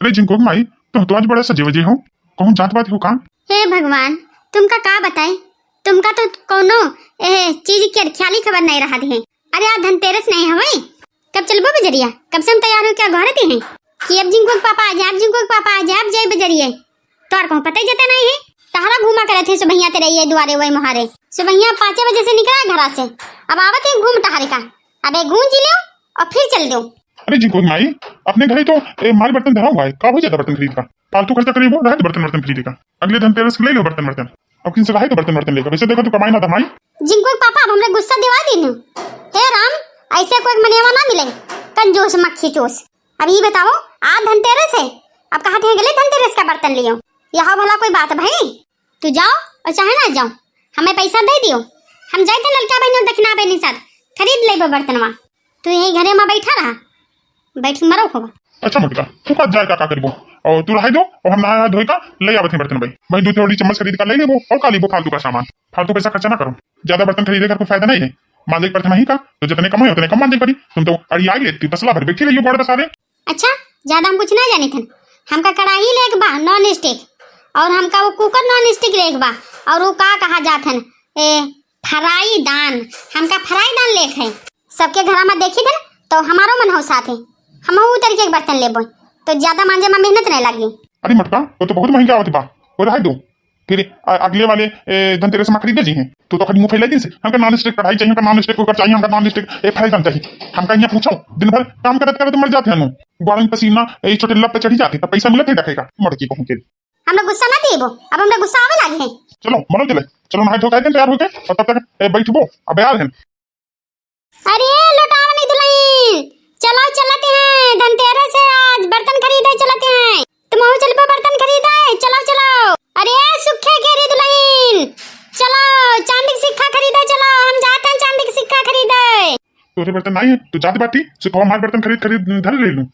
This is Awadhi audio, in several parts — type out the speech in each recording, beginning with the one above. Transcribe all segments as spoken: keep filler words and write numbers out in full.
अरे झिंकू क माई, तुम तो आज बड़ा सजे वजे हो, कहूँ जात बात हो का? हे भगवान, तुमका का बताई, तुमका तो कौनो ए चीज के ख्याली खबर नहीं रहा है। अरे आज धनतेरस नहीं हवे, कब चलबो बजरिया? कब से हम तैयार हो क्या घर थे हैं कि अब झिंकू क पापा आ जाए, अब झिंकू क पापा आ जाए, अब जाए बजरिया। तोर कहूँ पता ही जता नहीं है, तहरा घूमा करत है सुबहिया तेरे ये दुआरे वही मुहारे। सुबहिया पाँचे बजे से निकला घरा से, अब आवत है घूम टहरे का। अबे घूम जी लो और फिर चल दो। अरे झिंकू क माई, अपने घरे तो ए, माल बर्तन धरा हुआ है, का हो जाता बर्तन खरीद का? फालतू खर्चा करीबो, रहे तो बर्तन वर्तन खरीदे का। अगले धनतेरस के ले लो बर्तन वर्तन। अब किन से रहे तो बर्तन वर्तन लेकर, वैसे देखो तो कमाई ना धमाई। झिंकू क पापा, अब हमरे गुस्सा दिवा दीन। हे राम, ऐसे कोई मनेवा ना मिले, कंजूस मक्खी चूस। अब ये बताओ, आज धनतेरस है, अब कहा थे गले धनतेरस का बर्तन लियो, यह भला कोई बात भाई? तू जाओ और चाहे ना जाओ, हमें पैसा दे दियो, हम जाए थे ललका बहन दक्षिणा बहन साथ खरीद लेबो बर्तनवा। तू यही घरे में बैठा रहा, बैठ के मरो खूब। अच्छा मोटका, तू का जाए का, का करबो? और तू रहे दो, और हम नहाए धोए का ले आवत हैं बर्तन भाई। भाई दो थोड़ी चम्मच खरीद का ले लेबो, और का लेबो फालतू का सामान। फालतू पैसा खर्चा ना करो, ज्यादा बर्तन खरीदे का कोई फायदा नहीं है। मांजे के पड़ते नहीं का, तो जितने कम है उतने कम मांजे पड़ी। तुम तो अड़ी आई लेती, तसला भर बैठी रहियो बड़ बसारे। अच्छा, ज्यादा हम कुछ ना जानी थन। हमका कढ़ाई लेक बा नॉन स्टिक, और हमका वो कुकर नॉन स्टिक लेक बा, और वो का कहा जात हन, ए, फ्राई दान, हमका फ्राई दान लेक है। सबके घरा में देखी थन तो हमारो मन हो साथ है, हम उतर के एक बर्तन लेबो, तो ज्यादा मांजे में मेहनत नहीं लगी। अरे मटका, वो तो बहुत महंगा आवत बा, वो रहे दो। फिर अ-, अगले वाले ए, धनतेरस में खरीदे जी हैं। तू तो खाली मुंह फैला दिन से, हमका नॉन स्टिक कढ़ाई चाहिए, हमका नॉन स्टिक कुकर चाहिए, हमका नॉन स्टिक ए, फ्राई दान चाहिए। हमका यहाँ पूछो, दिन भर काम करत करत मर जाते हैं। ग्वाड़न पसीना ए, चोटिल्ला पे चढ़ी जाते, तब पैसा मिलत है रखेगा, मटकी कहूँ के। हम लोग गुस्सा ना देबो, अब हम लोग गुस्सा आवे लागे हैं। चलो मरो चले, चलो नहाए धो के तैयार होके, और तब तक ए, बैठबो, अब यार हैं। अरे लुटावनी दुल्हन, चलो चलते हैं, धनतेरस है आज, बर्तन खरीदे चलते हैं। तुम हो चलबो बर्तन खरीदे, चलो चलो। अरे सुखे के रे दुल्हन, चलो चांदी के सिक्का खरीदे चलो, हम जाते हैं चांदी के सिक्का खरीदे। तोरे बर्तन नहीं है, तू जाते बाटी, सुखवा मार बर्तन खरीद खरीद धर ले लूं।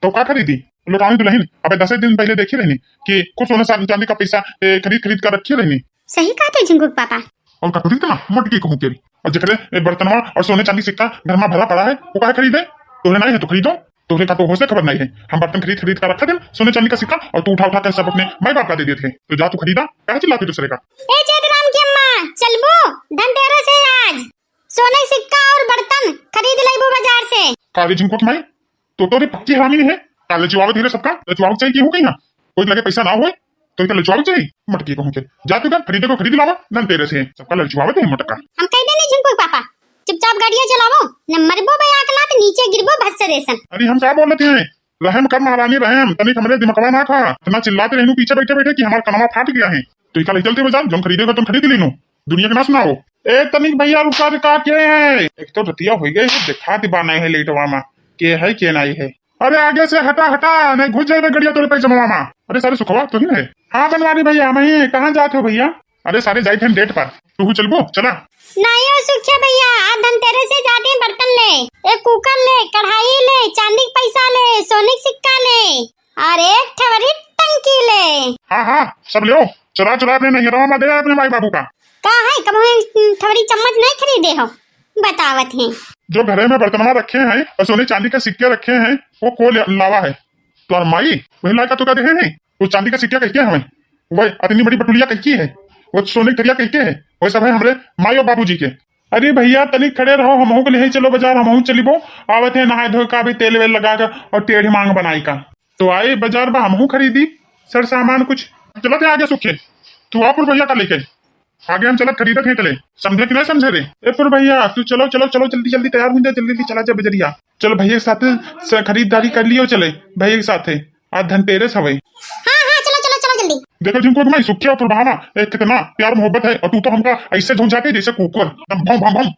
तो का खरीदी? लुटावनी दुल्हन, अबे दसे दिन पहले देखी रहनी कि कुछ सोना सा-, चांदी का पैसा ए, खरीद खरीद कर रखी रहनी। सही कहते झिंकू के पापा। और का खरीद ना, मोटकी कहूँ तेरी। और जकरे ए, बर्तनवा और सोने चांदी सिक्का घर में भरा पड़ा है, वो काहे खरीदे? तोहरे नहीं है तो खरीदो, तोहरे का तो होश खबर नहीं है। हम बर्तन खरीद खरीद कर रखा दिन, सोने चांदी का सिक्का, और तू उठा उठा कर सब अपने माई बाप का दे देते हैं। तो जा तू खरीदा, काहे चिल्लाते दूसरे का? ए जयराम की अम्मा, चलबो धनतेरस है आज, सोने सिक्का और बर्तन खरीद लेबो बाजार से। का रे झिंकू के माई, तो तोरे पक्की हरामी नहीं है। का लचुआवत है रे सबका? लचुआवत चाहिए कि हो गई ना? कोई लगे पैसा ना होए, तो इनका लचुआवत चाहिए? मटकी कहूँ के। जा तू का खरीदे को खरीद लावा, धनतेरस है। सबका लचुआवत है मटका। हम कह देने झिंकू के पापा, चुपचाप गाड़िया चलावो, न मरबो बे आकलात नीचे गिरबो भस्सरे सन। अरे हम का बोलत हैं? रहम कर महारानी रहम, तनिक हमरे दिमकवा ना खा। इतना चिल्लाते रहनू पीछे बैठे बैठे कि हमार कनवा फाट गया है। तो इका ले चलते बाजार, जौन खरीदे बा तुम खरीद लेनू। दुनिया के ना सुनाओ। ए तनिक भैया रुका रे, का के है? एक तो रतिया हो गए है, देखा दी बा नहीं है लेटवा मा। के है के नहीं है? अरे आगे से हटा हटा, नहीं घुस जाए गड़िया तोरे पैजमा मा। अरे सारे सुखवा तो ही है। हाँ बनवारी भैया, हम ही। कहाँ जात हो भैया? अरे सारे जाइत हैं डेट पर, तू चलबो चला। नहीं हो सुखिया भैया, आज धनतेरस से जाते हैं बर्तन ले, एक कुकर ले, कढ़ाई ले, चांदी के पैसा ले, सोने के सिक्का ले, और एक ठवरी टंकी ले। हाँ हाँ सब ले, चुरा चुरा अपने नैहरवा में दे अपने माई बाबू का। का है कब हम ठवरी चम्मच नहीं खरीदे हो, बतावत हैं। जो घरे में बर्तनवा रखे हैं और सोने चांदी के सिक्के रखे हैं, वो को ले- लावा है? तुम्हार माई वही लायका तो का दे है। वो चांदी का सिक्का कह के हमें, वह इतनी बड़ी बटुलिया कह की है, वो सोने की थरिया कह के है, वह सब है हमरे माई और बाबूजी के। अरे भैया तनिक खड़े रहो, हमहू के ले चलो बाजार, हमहू चलिबो। आवत है नहाए धोए का भी तेल वेल लगा कर और टेढ़ी मांग बनाई का। तो आए बाजार बा हमहू खरीदी सर सामान कुछ। चलत है आगे सुखे, तू आ पुर भैया का लेके। आगे हम चलत खरीदत हैं तले, समझे कि नहीं समझे रे? ए पुर भैया तू चलो चलो चलो जल्दी जल्दी तैयार हो जा, जल्दी जल्दी चला जा बजरिया। चलो भैया के साथ स-, खरीदारी कर लियो चले भैया के साथ है। आज धनतेरस हवे। हाँ, हाँ, चलो, चलो, चलो जल्दी। देखो जिनको तुम्हें सुखिया और भावना, ए, कितना प्यार मोहब्बत है, और तू तो हमका ऐसे झुंझाते जैसे कुकुर, एकदम भौं, भौं, भौं।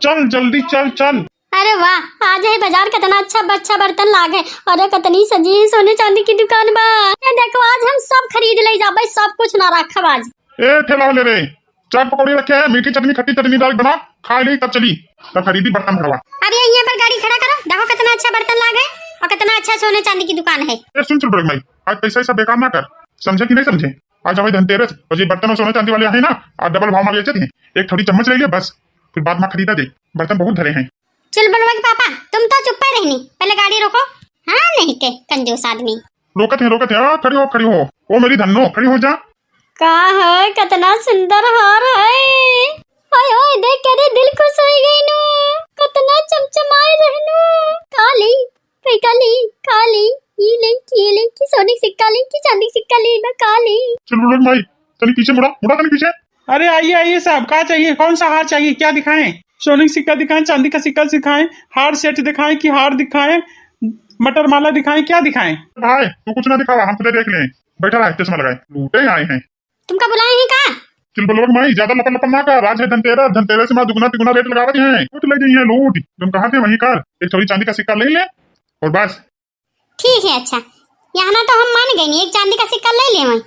चल, जल्दी चल, चल। अरे वाह, आज है बाजार, कितना अच्छा, अच्छा बर्तन लागे। अरे, कितनी सजी है सोने चांदी की दुकान बा। ए, देखो, आज हम सब खरीद ले जाबे, सब कुछ ना रखब आज। ए, ठेला वाले रे, चाट पकौड़ी रखे हैं, मीठी चटनी, खट्टी चटनी डाल बना, खा ली, तब चली, तब खरीदी बर्तन भरवा। अब ये यहाँ पर गाड़ी खड़ा करो, देखो कितना अच्छा बर्तन लाग है और कितना अच्छा सोने चांदी की दुकान है। ए, सुन, सुन, बड़े भाई, आज पैसा ऐसा बेकार ना कर, समझे कि नहीं समझे? आज हवे धनतेरस और ये बर्तन और सोने चांदी वाले है ना, आज डबल भाव में बेचत हैं। एक थोड़ी चम्मच ले लिया बस, फिर बाद में खरीदा दे, बर्तन बहुत धरे हैं। चुलबुलवा के पापा, तुम तो चुप्पे रहनी, पहले गाड़ी रोको। हाँ, नहीं के कंजूस आदमी। रोकत है, रोकत है, आ, खड़ी हो, खड़ी हो। ओ मेरी धन्नो, खड़ी हो जा। का है, कितना सुंदर हार है। हाय, हाय, देख के रे दिल खुश होइ गई नु। कितना चमचमाए रहनु। का ली, कई का ली, का ली, ई ली, कि ई ली, कि सोने के सिक्का ली, कि चांदी के सिक्का ली, ना का ली। चल बोलक माई, तनी पीछे मुड़ा, मुड़ा तनी पीछे। अरे आइए, आइए साहब, क्या चाहिए, कौन सा हार चाहिए, क्या दिखाएं? सोने का सिक्का दिखाएं, चांदी का सिक्का दिखाएं, हार सेट दिखाएं कि हार दिखाएं, मटर माला दिखाएं, क्या दिखाएं? भाई, तू कुछ ना दिखावा, हम खुदे देख लें। बैठा रहा, चश्मा लगाए, लूटे आए हैं। तुमका बुलाए हैं का? चल बोलक माई, ज्यादा लपन लपन ना कर, आज है धनतेरस, धनतेरस में दुगना तिगुना रेट लगावत हैं, लूट ले जाइए लूट। तुम कहा थे वहीं कर, एक थोड़ी चांदी का सिक्का ले ले और बस। ठीक है, अच्छा, यहाँ ना तो हम मान गए नहीं, एक चांदी का सिक्का ले ले वहीं।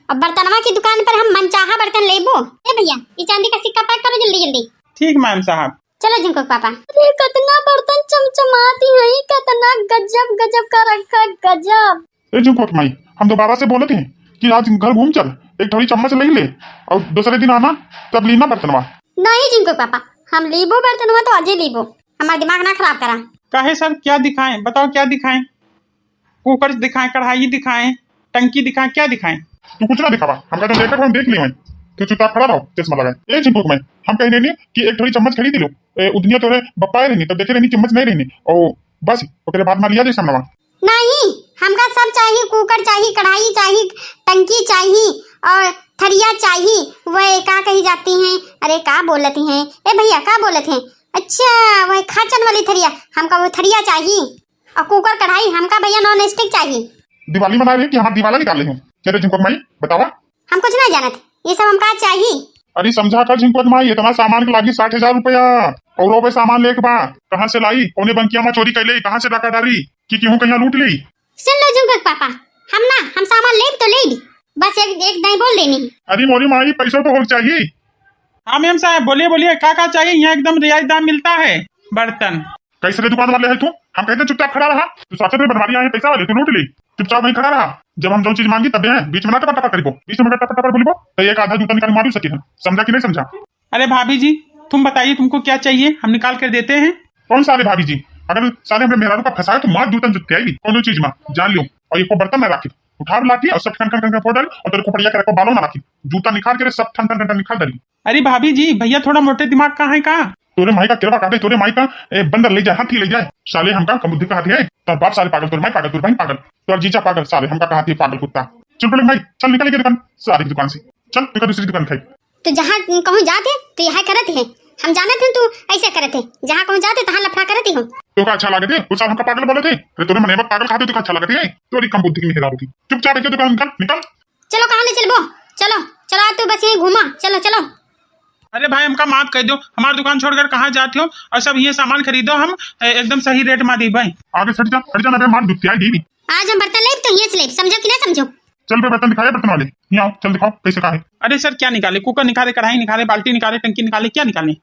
अब बर्तनवा की दुकान पर हम मनचाहा बर्तन लेबो। ए भैया, ये चांदी का सिक्का पैक करो जल्दी जल्दी। ठीक मैम साहब। चलो झुमको के पापा। अरे कितना बर्तन चमचमाती है, कितना गजब गजब का रखा, गजब। ए झुमको के माई, हम दोबारा से बोलत हैं कि आज घर घूम चल, एक थोड़ी चम्मच ले ले और दूसरे दिन आना, तब लीना बर्तनवा। नहीं झुमको के पापा, हम लीबो बर्तनवा तो आजे लीबो, हमारा दिमाग ना खराब करा। काहे सर, क्या दिखाएं, बताओ क्या दिखाएं? कुकर दिखाएं, कढ़ाई दिखाएं, टंकी दिखाएं, क्या दिखाएं? तू कुछ ना दिखावा, हमका जो देखा हम देख लियो है। तू चुपचाप खड़ा रहो, चश्मा लगाए। ए झुमको के माई, हम कह रहे कि एक थोड़ी चम्मच खरीद लो। ए, उदनिया तोरे बप्पा रहनी, तब देखे रहनी चम्मच नहीं रहनी। ओ बस, ओकरे बाद में लिया जाए सामनवा। नहीं, हमका सब चाहिए, कुकर चाहिए, कढ़ाई चाहिए, टंकी चाहिए और थरिया चाहिए। वह का कही जाती हैं, अरे का बोलती हैं, ए भैया का बोलती हैं? अच्छा, वह खाचन वाली थरिया, हमका वो थरिया चाहिए। और कुकर कढ़ाई हमका भैया नॉन स्टिक चाहिए। दिवाली मना रही कि हमार दिवाला निकाल ले हूँ। क्या रे झुमको के माई, बतावा। हम कुछ ना जानत, ये सब हमका चाहिए। अरे समझा कर झुमको के माई, इतना सामान के लागी साठ हजार रुपया। और वो सामान लेके बा, कहाँ से लाई? कौने बंकिया में चोरी कैले, कहाँ से डाका डारी कि केहू कहीं लूट ली? सुन लो झुमको के पापा, हम ना, हम सामान लेब तो लेब, बस एक, एक दाई बोल देनी। अरे मोरी माई, पैसों तो हो चाहिए। हाँ मेम साहब, बोलिए बोलिए, का का चाहिए? यहाँ एकदम रियायत दाम मिलता है। बर्तन। कैसे रे दुकान वाले है तू? हम कहते चुपचाप खड़ा रहा, तू साक्षात में बनवारी आए पैसा वाले, तू लूट ली। चुपचाप वहीं खड़ा रहा, जब हम जो चीज मांगी तब दे, बीच में ना टपा टपा करिबो, बीच में अगर टपा टपा बोलिबो तो एक आधा जूता निकाल मारू सकी है, समझा कि नहीं समझा? अरे भाभी जी, तुम बताइए तुमको क्या चाहिए, हम निकाल कर देते हैं। कौन सारे भाभी जी? अगर सारे हमरे मेहरारू का फंसाए तो मार जूतन जुत्ते आई कोनो चीज में, जान लियो। और एको बर्तन ना राखी, उठा लाठी और सब ठन ठन ठन ठन फोड़ डाली और तेरे को पड़िया के रखो बालों ना राखी, जूता निकाल के रे सब ठन ठन ठन ठन निकाल डाली। अरे भाभी जी, भैया थोड़ा मोटे दिमाग का है का? तोरे माई का किरवा काटे, तोरे माई का, ए, बंदर ले जाए, हाथी ले जाए। साले हमका कम बुद्धि का हाथी है। तोर बाप साले पागल, तोर माई पागल, तोर बहन पागल, तोर जीजा पागल, साले हमका कहा थी पागल कुत्ता। चुप ले भाई, चल निकल के दुकान, सारे की दुकान से। चल, तुका दूसरी दुकान खाई। तो जहाँ कहूँ जाते तो यह करत है, हम जानत हैं तू ऐसे करत है, जहाँ कहूँ जाते तहाँ लफड़ा करत हो। तो का अच्छा लागत है? वो साहब हमका पागल बोलत है। अरे तोरे मनेबक पागल खाते तो का अच्छा लागत है? तोरी कम बुद्धि की मेहरारू की। चुपचाप एक दुकान निकल, निकल। चलो, कहाँ ले चलबो? चलो, चलो, आज तू बस यहीं घूमा, चलो, चलो। अरे भाई, हमका माफ कर दो, हमार दुकान छोड़कर कहाँ जाते हो? और सब ये सामान खरीदो, हम ए, एकदम सही रेट में दी भाई। आगे से हट जा, हट जा ना बे, मार दुतिया दी। आज हम बर्तन लेब तो ये से लेब, समझो कि ना समझो? चल बे, बर्तन दिखाए, बर्तन वाले, यहाँ आओ, चल दिखाओ कैसे का है। अरे सर, क्या निकाले? कुकर निकाले, कढ़ाई निकाले, बाल्टी निकाले, टंकी निकाले, क्या निकाले?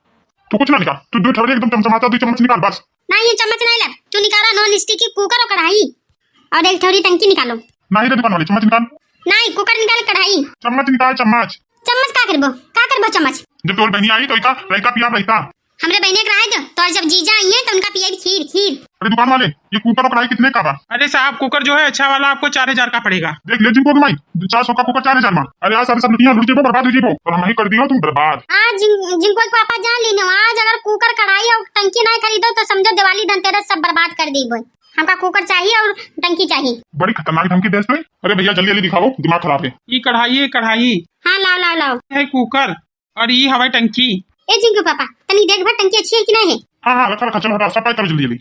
तू कुछ ना निकाल, तू दो ठवरे एकदम चमचमाता, दो चम्मच निकाल बस। नहीं, ये चम्मच नहीं लेब, तू निकाला नॉन स्टिक की कुकर और कढ़ाई और एक ठौरी टंकी निकालो। नहीं रे दुकान वाले, चम्मच निकाल। नहीं, कुकर निकाल, कढ़ाई। चम्मच निकाल, चम्मच। चम्मच का करबो, का करबो चम्मच? जब तोर बहनी आई तो इका लइका पिया रहता। हमरे बहने के रहे दो, तो जब जीजा आई हैं तो उनका पिए खीर, खीर। अरे दुकान वाले, ये कुकर और कढ़ाई कितने का बा? अरे साहब, कुकर जो है अच्छा वाला आपको चार हजार का पड़ेगा। देख ले जिनको भी माई, चार सौ का कुकर चार हजार में। अरे आज सारे सब लुटिया लुट जेबो, बर्बाद हो जेबो, और हम ही कर दियो तुम बर्बाद। आज जिन, जिनको एक पापा जान लीने, आज अगर कुकर कढ़ाई और टंकी नहीं खरीदो तो समझो दिवाली धनतेरस सब बर्बाद कर दी बोल। हमका कुकर चाहिए और टंकी चाहिए। बड़ी खतरनाक धमकी देस तू। अरे भैया जल्दी जल्दी दिखाओ, दिमाग खराब है। ई कढ़ाई, ई कढ़ाई। हाँ, लाओ, लाओ, लाओ। है कुकर और ई हवाई टंकी। ए जिंकू पापा, तनी देख भर टंकी अच्छी है कि नहीं है? हाँ, हाँ, रखा, रखा, चलो हटा, सब पैक करो जल्दी जल्दी।